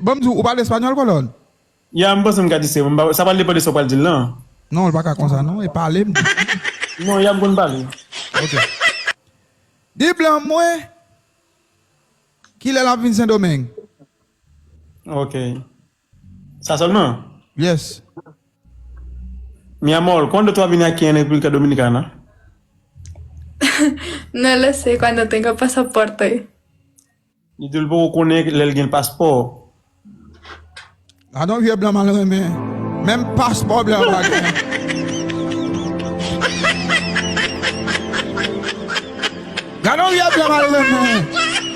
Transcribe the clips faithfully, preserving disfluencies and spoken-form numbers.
Bon, m di w, ou pale espanyòl, kolòn? Ya, m panse m ka di se, m pa, sa pral depann de sa w pral di l lan. Non, l pa ka konsa, non, e pale m di. Non, ya m konn pale. Ok. Di blan mwen, kilè l ap vin Sendomeng? Ok. Sa sèlman? Yes. Mi amor, ¿cuándo tú vas a venir aquí en República Dominicana? No lo sé, cuando tenga pasaporte. Li di l poko konnen lè l gen paspò. Gade yon vye blan mal renmen. Menm paspò blan pa gen. Gade yon vye blan mal renmen.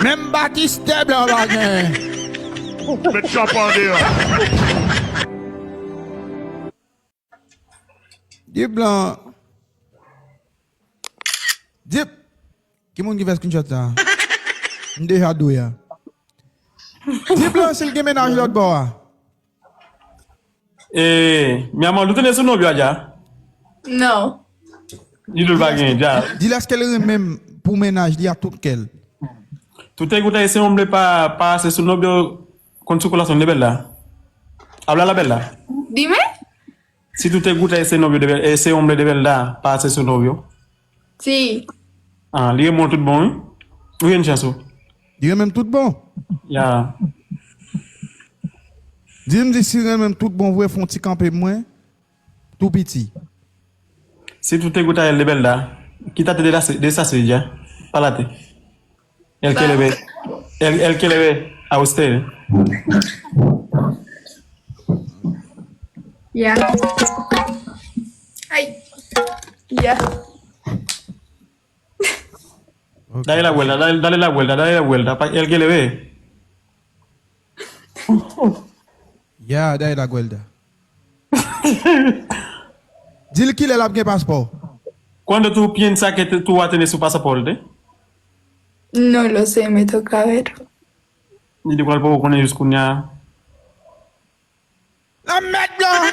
Menm batistè blan pa gen. Met chòp an deyò. Di blan. Di. Ki moun ki fè screenshot sa? M deja dwe a. Di blan si l gen mennaj lòt bò a. E, mi amor, nou tande sou nòbyo a dja? Non. Li di l pa gen dja. Di l èske l renmen m pou mennaj li a tout kè l. Tú te gusta ese hombre pa, pa hacer su novio con su corazón de verdad. Habla la verdad. Dime. Si tú te gusta ese novio de ver- ese hombre de verdad pa hacer su novio. Sí. Ah, li renmen w tout bon, wi. Ou gen chans ou. Li renmen m tout bon. Ya. Di m di si renmen m tout bon vre fè yon ti kanpe mwen. Tou piti. Si tú te gusta él de verdad, quítate de, la, de esa silla. Párate. Él quiere ver. Él, él quiere ver a usted. Ya. Ay. Ya. Dale la vuelta, dale, dale la vuelta, dale la vuelta. Pa, él quiere ver. Ya, dale la vuelta. Di l kilè l ap gen paspò. ¿Cuándo tú piensas que te- tú vas a tener su pasaporte? No lo sé, me toca ver. Li di pral poko konnen jis kounye a. Nan mèd blan.